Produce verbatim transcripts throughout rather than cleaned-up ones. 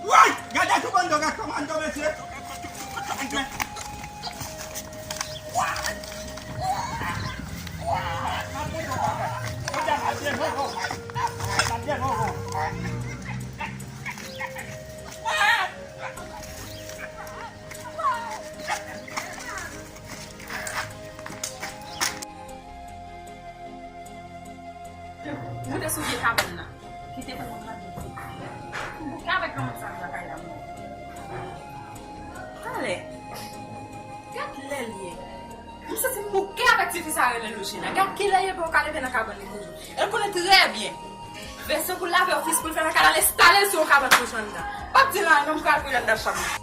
Woy! Gade tou bann do gad kòmando, mesye! Moute sou vye kabann nan. Kite pou mwen manje. M bouke avèk granmoun sa nan lakay la, mwen. Talè. Gad lè l ye. M santi m bouke avèk tifi sa rele Loujina. Gad kilè ye pou yo ka leve nan kabann li toujou. E l konnen trè byen. Vèso pou l lave ofis pou l fè nan kay la, l enstale l sou yon kabann pou jwenn nan. P ap di l anyen, non, m pral kouri anndan chanm nan.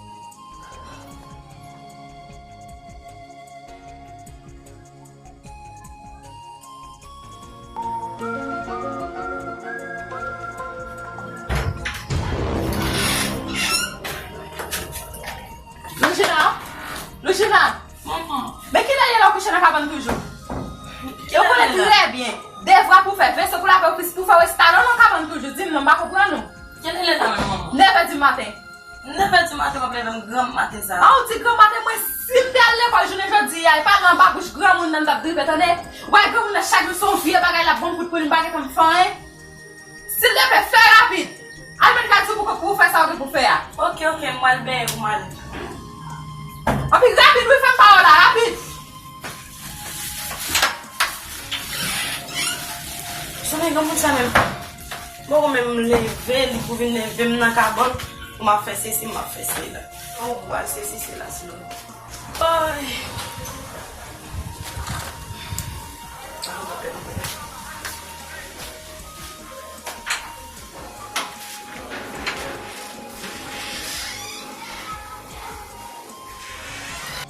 Loujina! Loujina! Manman. Men kilè ye la w kouche nan kabann toujou? Yo konnen trè byen. Devwa pou fè, vèso pou lave ofis pou fè, w enstale w nan kabann toujou. Di m non, m pa konprann ou. Kilè l la menm, manman? Nèv è di maten. Nèv è di maten w ap leve m gran maten sa. A, ou di gran maten, mwen, si m te al lekòl jounen jodi a, e pa nan babouch granmoun nan m t ap dripe, tande? Wè, granmoun nan chak jou se yon vye bagay l ap ban m kout pou li, m pa gentan fè anyen. Silvouplè, fè rapid. Al mande Kadi pou, pou w fè sa w gen pou w fè a. Oke, oke, m pral benyen pou m ale. Anpi rapid, wi, fè m pawòl la, rapid. Sonje granmoun sa menm. Poko menm leve, li pou vin leve m nan kabann pou m ap fè sesi, m ap fè sela. Ou pral sesi, sela, sila. Ay.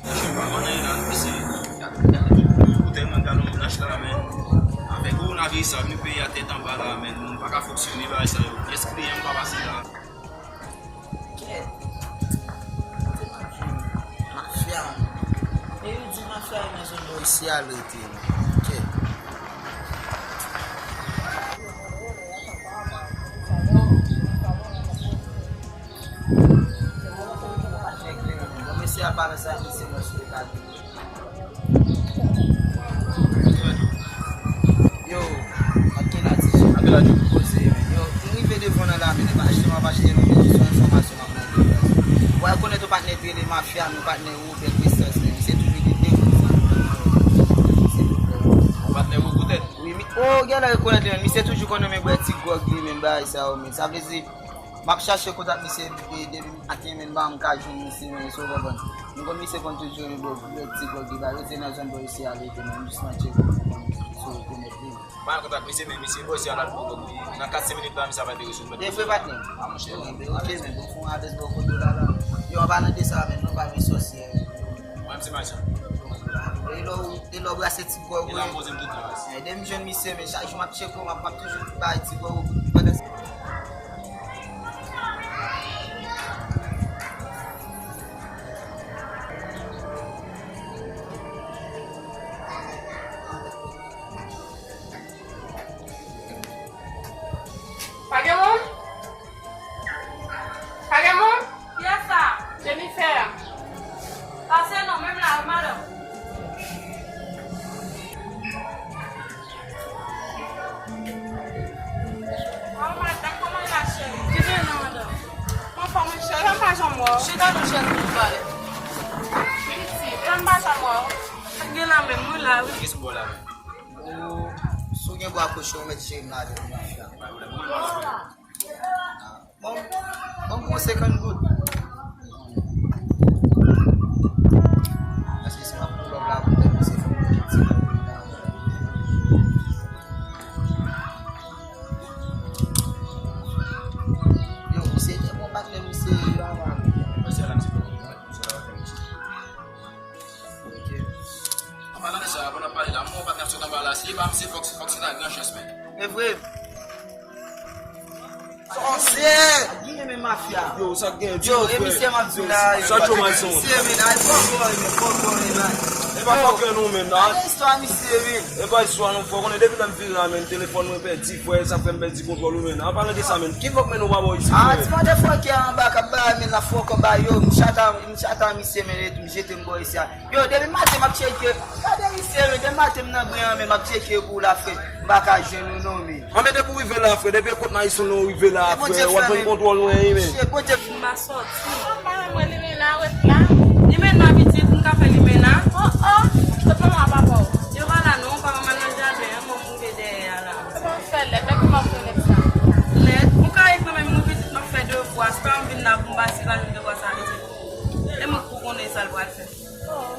Mwen pa konnen la, misye, gade, gade, gade, gade, tèlman galon blanch la, men. Avèk kowonaviris sa, nou peyi a tèt anba la, men. Nou pa ka fonksyone, bagay sa yo. Pyès kliyan pa pase la. Kèt. Mafya. E yo di mafya yo nan zòn bò isi a rete. Kèt. Bon, mesye a pale sa, misye nan sou kal. Yo, ak gen la ti jan. Ak gen la ti jan. Koze, men. Yo, m rive devan nan la, men, m pa achte, m pa achte, non, men, se yon enfòmasyon m ap mande, baz. Ou rekonèt yon patnè ki rele Mafya, men patnè Robert Prestance, men, misye toujou gen de moun sa. Yon patnè gwo poutèt. Wi, mi, oh, gen lè rekonèt li, men, misye toujou konn renmen bwè ti gwòg li, men, bagay sa yo, men. Sa vle di, m ap chache kontak misye, e, depi maten, men, m pa janm ka jwenn misye, men, èske w konprann? M konn misye konn toujou renmen bwè ti gwòg li, ba, rete nan zòn bò isi a, rete, men, m jis nan tcheke pou m konn si w rekonèt li. M pa gen kontak misye, men misye bò isi a, l al bwè gwòg li. Nan kat senk minit la, misye ap enterese w, mèt. E vre, patnè? A, monchè, wi. Oke, men, bon, fè yon adrès bò kote w la, la. Yo, an palan de sa, men, nou pa vin sòsyè. Mwen, m se machann. E lè w, e lè w brase ti gwòg, e la, m poze m tout tan, baz. E, depi m jwenn misye, men, chak jou m ap tcheke w, m ap, m ap toujou bay ti gwòg ou pandan. Pa gen moun? Pa gen moun? Kiyès sa? Jennifer. Pase non, menm la, wi, madanm. Oh, madanm, kòman w ye la, cheri? Ki gen non, madanm? Mwen anfòm, wi, cheri, jan m pa janm wè w. Chita non, cheri, pou nou pale. Pitit, jan m pa janm wè w. Sa k gen la menm, mwen la, wi. Ki sou bò la menm? Ou, si w gen bwa kochon, ou mèt jere m ladan, mafya. Ban m, ban m yon senkant goud. Paske si m ap pran lòb la pou tèt misye, fò m mete ti lòb la. Yo, misye te bon patnè, misye yo ava. Misye la, misye te bon patnè, misye la, misye. Ok. An palan de sa, pandan n ap pale la, m wè yon patnè ap sot anba la. Si li pa misye, fòk, fòk se ta gran chans, men. E vre. Sòsyè! Gen men mafya. Yo, sa k gen? Yo, e misye m ap di la. Sa Joe Madison. Misye, men, ay, pòpò, men, pòpò, men, ay. Pa fòkè nou menm, nan. Gade istwa misye, wi. E pa istwa non, fò konnen depi lè m vin la, menm telefòn mwen pèdi, frè, sa fè m pèdi kontwòl ou menm. An palan de sa menm, ki fòk menm nou pa bò isit, frè? Ah, ti mande fòkè anba k ap bay menm la, fòkè ba yo, m chata, m chata misye menm, epi m jete m bò isi a. Yo, depi maten m ap tcheke. Gade misye, men depi maten m nan grenn an, men m ap tcheke pou w la, frè. M pa ka jwenn ou non, men. Anben, depi w rive la, frè, depi kot Mayson ou rive la, frè, w ap jwenn kontwòl mwen, wi, men. M pa sòti. M pa renmen limena ret la. Limena pitit, m ka fè limena. Oh, oh, kot manman papa w? Yo pa la non, papa m al nan jaden an, manman m rive dèyè a la. Se pa fè lèt, men kòman w fè lèt sa? Lèt, m ka ekri menm, nou pitit, m ap fè devwa, se pa m vin la pou m pase pa jwenn devwa sa pitit. E mwen k pou konnen sa l pral fè. Oh.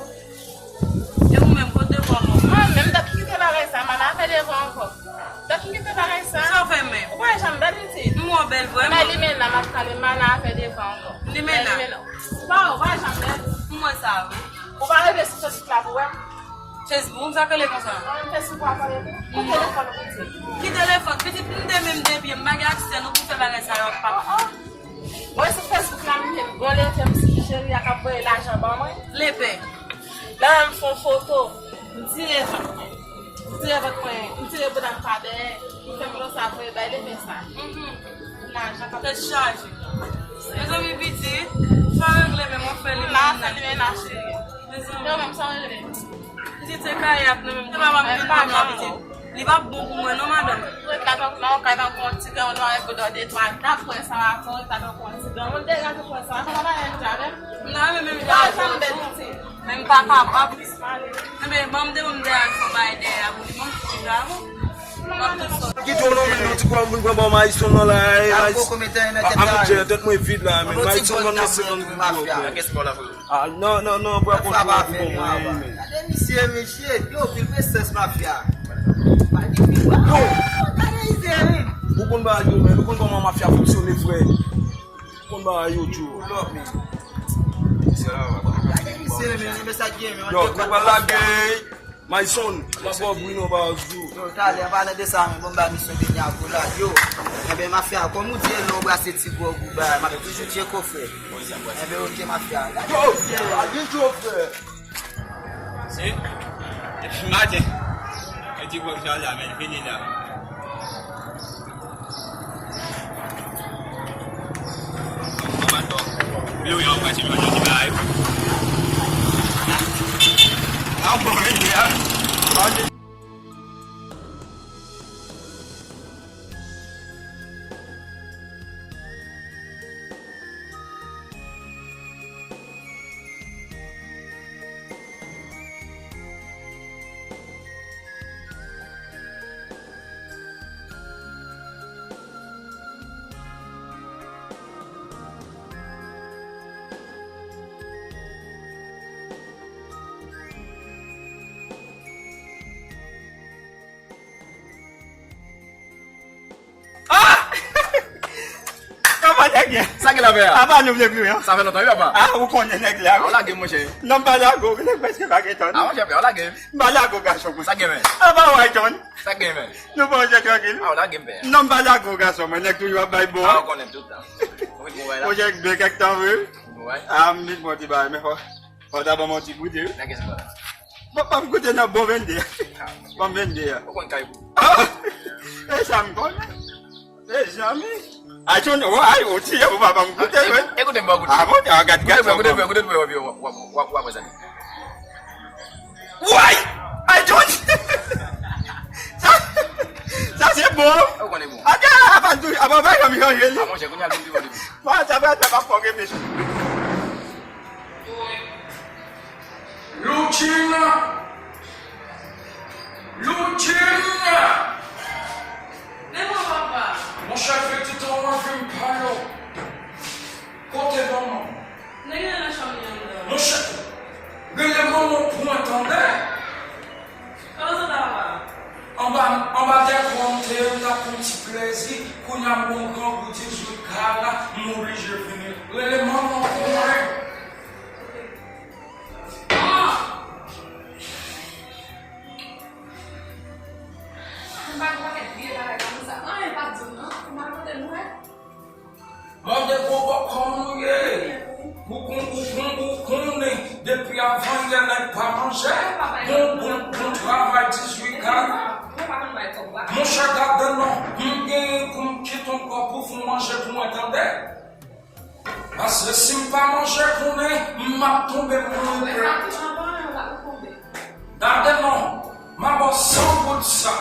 E ou menm, kot devwa w? Mwen menm, dat m kite bagay sa, m pa fè devwa ankò. Dat m kite bagay sa. Sa w fè menm? Ou pa janm bèl pitit. M wè w bèl vrèman. Bay limena, m ap kale, m pa fè devwa ankò. Limena. Bay limena. Ou pa, ou pa janm bèl. M wè sa, wi. Ou pa rete sou Facebook la pou wè m? Facebook, sa k rele konsa? Mwen menm Facebook pa pale tou. Ou telefòn ou pitit. Ki telefòn? Pitit, m te menm de pye, m pa gen aksè non pou fè bagay sa yo ak papa. Oh, oh. Mwen sou Facebook la, m te bon lete m si cheri a k ap voye lajan ban mwen. Lepè. Lè m fè yon foto, m tire vant mwen. M tire vant mwen, m tire bouda m pa dèyè, m fè m konsa voye bay lepè sa. Mhm. Lajan k ap tèt chaje. Mezanmi, pitit, sa regle menm w ap fè li menm nan. Fè li menm nan cheri. Mezanmi. Yo menm sa regle. Pitit se kay ap nou menm. Se pa m ap vin nan pitit. Li p ap bon pou mwen non, madanm. Ret la tankou nan yon kay tankou yon ti granmoun, w ap gade de twa, t ap pran sa rapò, ret la tankou yon ti granmoun, degaje pran sa rapò, pa pale avèk m. M ta renmen menm jan avè w tou. Men m pa kapab. Enben, ban m de, ban m de al fè yon bagay dèyè a pou li, ban m ti granmoun. M ap tou sòti. Kite w non, men nou ti granmoun pran bò Mayson nan la, e, Mayson. A, mon Dye, tèt mwen vid la, men Mayson konn nan se nan gwo. Ah, non, non, non, bwa kontinye pou bon mwen, men. Gade misye, mesye, yo, pil presans mafya. Pa di pi, wa. Yo! Gade misye, men. Ou konn bagay yo, men. Ou konn kòman mafya fonksyone, frè. Ou konn bagay yo, Djo. Gade misye, men, men sa k gen, men. Yo, nou pral lage. Mayson, m ap ba w bri non, ba w jou. Yo, talè, an palan de sa, men, bon, ba misye Benya Goulad, yo. Enben, mafya, kòm ou di, lè w brase ti gwòg ou ba, m ap toujou tcheke w, frè. Enben, oke, mafya. Yo, a gen Djo, frè. Se, depi maten, e ti gwòg sa la, men, vini la. Ah! Kòman nèg la? Sa gen la, pè a? Apa nou vle pi, an? Sa fè lontan, wi, papa. Ah, ou konnen nèg la, wi. A, w lage m, monchè. Non, m pa lage w, nèg prèske pa gen tan. A, monchè, pè a, w lage m. M pa lage w, gason, mwen. Sa gen, men? Apa w, Ayton? Sa gen, men? Nou pa w trankil? A, w lage m, pè a. Non, m pa lage w, gason, mwen. Nèg toujou ap bay bon. A, w konnen tout tan. Ou vin bon, bay la. Monchè, gen kèk tan, wi. Wi. A, m vin bon ti bagay, men fò, fò w ta ban m yon ti goute, wi. Nan kèk tan. Bon, ban m goute nan bon vennde a. Ban m vennde a. Ou konn kay pou. Ah! E sa m konnen. Mezanmi. Ayton, ay, ou tiye, ou pa ban m goute, wi. Ekoute m, ban goute. Ah bon, gad, gad, gad, gad, gad, gad, gad, gad, gad, gad. Woy! Ayton! Sa, sa se bon. Ou konnen bon. Apa, apa, apa, apa, pa janm chanje li. Ah, monchè, kounye a l vin pi bon depi. Bon, sa va, sa va fòke, mesye. Luchin! Luchin! Men mwen, papa. Monchè, fè ti tan mwen fin pale w. Kote manman? Nèg la nan chanm li anndan. Monchè, rele manman w pou mwen, tande? Kote w sot la, papa? Anba, anba dèkò m te ye, m t ap pran ti plezi. Kounye a m gon grangou dizuit kara, m oblije vini. Rele manman w pou mwen. Manman! M pa gen pakèt vye bagay la konsa. Anyen pa di m non. M pa kote m wè. Mande gwo bòkò nou ye. Ou kon, ou kon, ou konnen. Depi avan yè nèg pa manje. Bon, bon, bon travay dizuit kay. Monchè, gade non, m genyen pou m kite yon kòb pou fè manje pou mwen, tande. Paske si m pa manje konnen, m ap tonbe mouri. Gade non, m a ba w san goud sa.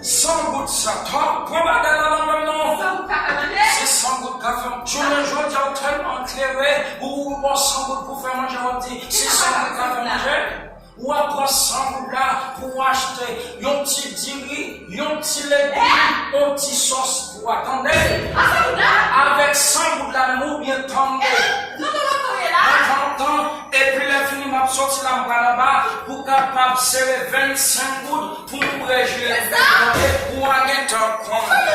San goud sa, tòp, pran bagay la nan men m non. Se san goud ka fè m. Jounen jodi a, ou tèlman klere, ou, ou ba w san goud pou fè manje, w ap di, se san goud ka fè manje. Ou ap pran san goud la pou w achte yon ti diri, yon ti legim, yon ti sòs pou w tande. Avèk san goud la menm ou byen tande. Nan tan lontan, epi lè fini m ap sòti la m pral anba pou kapab sere vennsenk goud pou m ouvre je tande pou w a gentan konnen.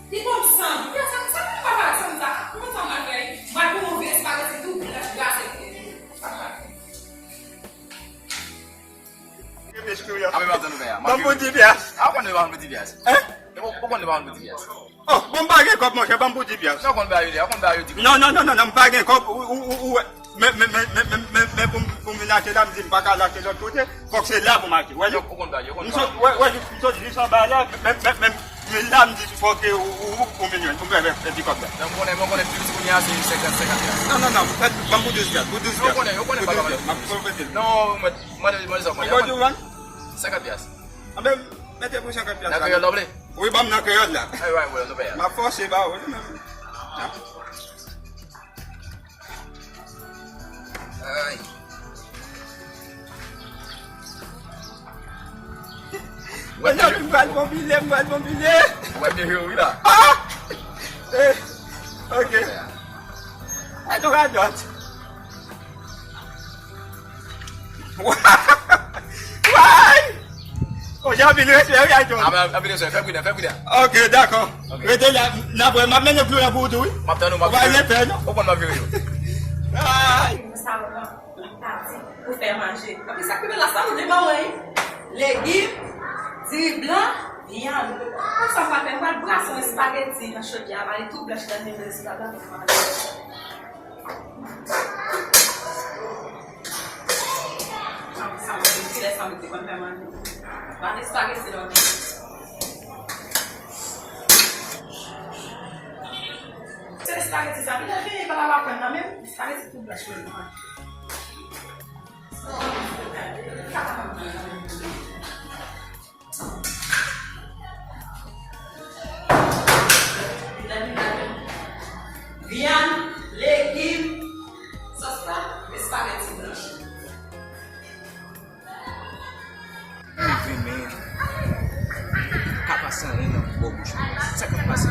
Li bon san. Sa, sa, sa, pa pale san sa. Kòman sa m al fè? Mwen pou move espageti tou, pou lach glase. Ape m ap tann ou fè a. Ban m pou di pyès. A, ou konn li pa konn pou di pyès. Hein? Ou konn li pa konn pou di pyès. Oh, bon, m pa gen kòb, monchè, ban m pou di pyès. Non, konn ba yo, konn ba yo di. Non, non, non, non, non, m pa gen kòb. Ou, ou, ou, ou, men, men, men, men, men, men, men pou, pou m vin achte la, m di m pa ka al achte lòt kote. Fòk se la pou m achte, wè li. Ou konn bagay, ou konn bagay. M sot, wè, wè, m sot jis anba la, men, men, men, men la m di fòk ou, ou, ou, ou vin jwenn pou m fè, fè, fè ti kòb la. Non, m konnen, mwen konnen plis kounye a se senkant, senkant pyès. Non, non, non, fè, ban m pou douz pyès, pou douz pyès. Non, ou konnen, ou konnen bagay. Pou douz pyès, m ap konfète l. Non, mwen, mwen, mwen, mwen, mwen, mwen, senkant pyès. Anben, mete pou senkant pyès la. Nan kreyòl la w vle? Wi, ban m nan kreyòl la. Ay, ay, wè, nou pè a. M ap fòse ba ou, wi, men. Ay. Wè, m pral bonbile, m pral bonbile. Wè, m wi la. Ah! Eh, ok. Ay, nou radòt. Way! Monchè, anpil respè, wi, Ayton. Anpil, anpil respè, fè prudent, fè prudent. Ok, dakò. Ok. Rete la, n ap wè, m ap mennen klou la pou ou tou, wi. M ap tann ou, m ap vire. Ou pa gen pè, non? Ou konn m ap vire yo. Ay! Sa w pati pou fè manje. Anpil sa ki la, sa nou devan mwen, wi. Legim, diri blan, vyann. Konsa m pral fè, m pral brase yon espageti nan chodyè a, ba li tou blanch nan menm espageti. Sa, sa, kilè sa mete konn fè manje. Pa espageti lòt. Se espageti sa, pi lè fini, pa la pa pran nan menm, espageti tou blanch menm. Vyann, legim, sòs la, espageti blanch. Rive men, pa pase anyen nan bò bouch mwen. Sa k ap pase?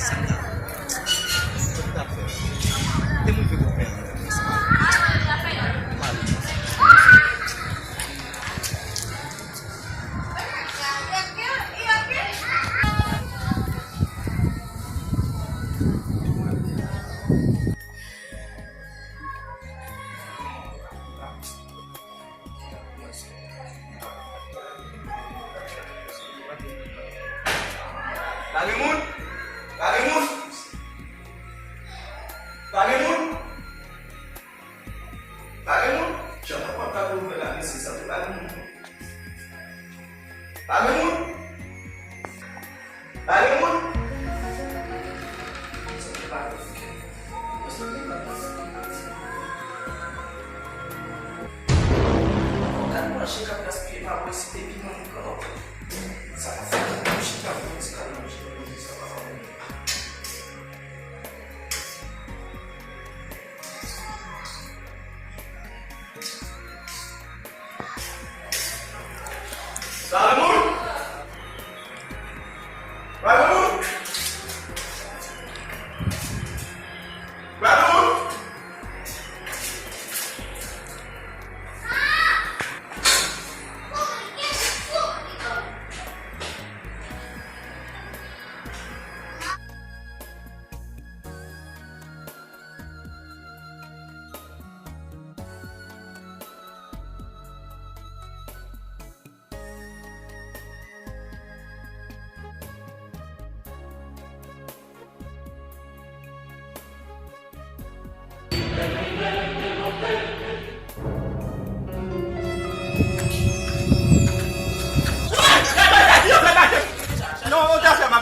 Sa k ap, sa k ap fè? Te m rive bò pè an, sa pale konsa. Pa gen moun? Pa gen moun? Pa gen moun? Pa gen moun? Jan nan pòt la pou ouvè la, mesye, sanble pa gen moun. Pa gen moun? Pa gen moun? Sanble pa gen moun. Sanble pa gen moun. Gad manje k ap gaspiye pa bwè, si te piman li pran. Sa pa fè manje, ka manje, ka manje, sa pa fè. Sa le moun? Pa gen moun? Pa gen moun?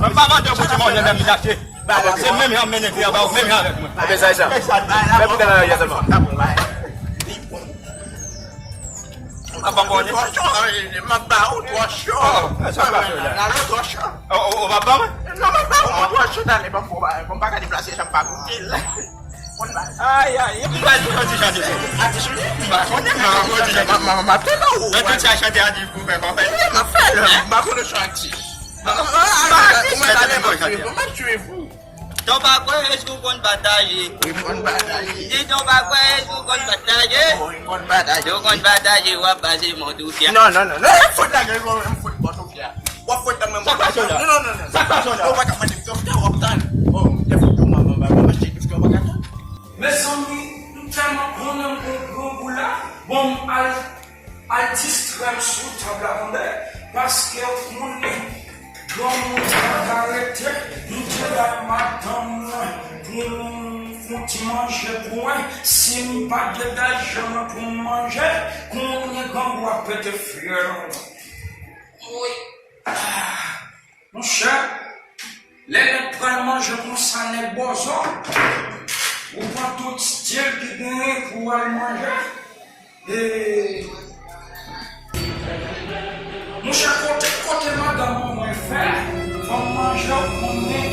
Mwen pa mande pou ti manje menm li achte. Se menm jan m mennen kli an ba ou, menm jan avèk mwen. Ebyen sa e sa. Fè pou gala yo sèlman. M ap ba ou twò cho. M ap ba ou twò cho. Sa pa fè la. Lalo twò cho. Ou pa ban mwen? Non, m ap ba ou twò cho, tande, ban m fò ba, ban m pa ka deplase, jan m pa goute l. Ay, ay, m pa di yon ti chante pou ou. Atis ou ye? M pa konnen, m pa konnen. M ap tande ou. Nan tout sa chante atis pou fè konpè. M ap fè l, m pa konnen chante. Ou mèt ale, m ap swiv ou, m ap swiv ou. Ton pa kwè, èske w konn bataye? Wi, m konn bataye. Di ton pa kwè, èske w konn bataye? Wi, m konn bataye. Si w konn bataye, w ap pase mòd ou fè. Non, non, non, non, m fout lage, m fout bòt ou fè. W ap fwet nan men mwen. Sa k pase w la? Non, non, non, non. Sa k pase w la? Ou pa ka mande m kòb, w ap tann. Bon, de fwa tou, mwen, mwen, mwen, mwen, mwen, mwen, mwen, mwen, mwen. Mezanmi, m tèlman konnen m gon grangou la. Bon, m al, al distrè m sou tab la, tande. Paske w konnen, granmoun pa ka rete. M te bay madanm mwen pou m fè yon ti manje pou mwen. Si m pa gen lajan mwen pou m manje, konnen grangou ap pete fyèl. Wi. Ah, monchè, lè nèg pral manje konsa, nèg bòzò, ou pran tout stil ki genyen pou al manje. E, monchè, kote, kote madanm mwen fè, fò m manje, ou konnen,